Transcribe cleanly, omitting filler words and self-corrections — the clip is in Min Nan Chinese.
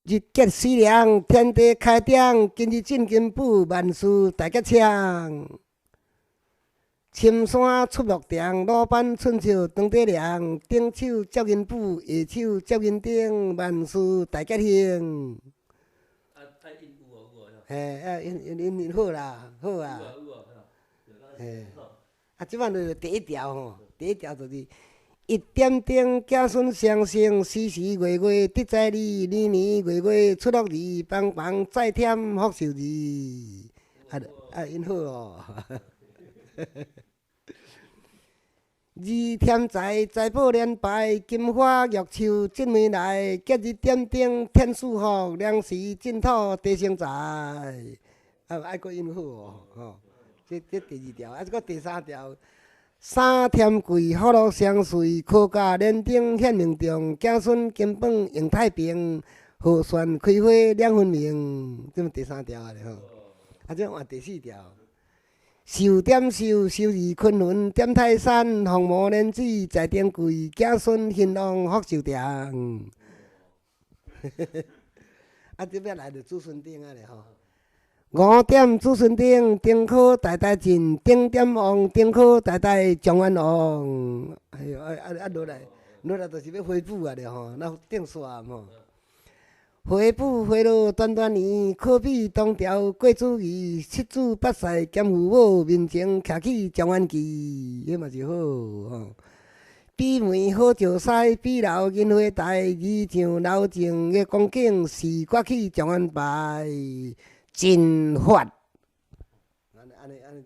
日結四涼，天地開張，今日進金寶，萬事大吉祥。深山出牧場，魯班春笑當底涼。頂手接銀寶，下手接銀燈，萬事大吉興。啊啊，因有哦有哦。嘿，啊，𪜶𪜶𪜶好啦，好啊。嘿，啊，這擺就是第一條吼，第一條就是一點燈，子孫雙生，時時月月得財利，年年月月出樂利，幫幫再添福壽字。啊啊，𪜶好哦。二添財，財寶連排，金花玉樹進門來，吉日點燈添四福，良時進土地生財。啊，愛閣𪜶好哦，吼。這這第二條，啊，這閣第三條。三添貴，福祿相隨，科甲連登顯名重，子孫金榜迎太平，和順開花兩分明。這嘛第三條啊咧吼。啊，這換第四條。壽點壽，壽字昆崙點泰山，鳳毛蓮子在頂櫃，子孫興旺福壽長。啊，這欲來就子孫燈啊咧吼。五點子孫燈，燈科代代進，頂點旺，燈科代代狀元王。哎喲，啊啊啊落來，落來就是欲回補啊咧吼，那頂煞吼。回補回落短短年，可比唐朝過主義，七子八婿兼父母，面前徛起狀元旗，彼嘛是好吼。比梅好石狮，比樓銀花台，二上樓前的光景，是掛起狀元牌，真發。按呢按呢按呢。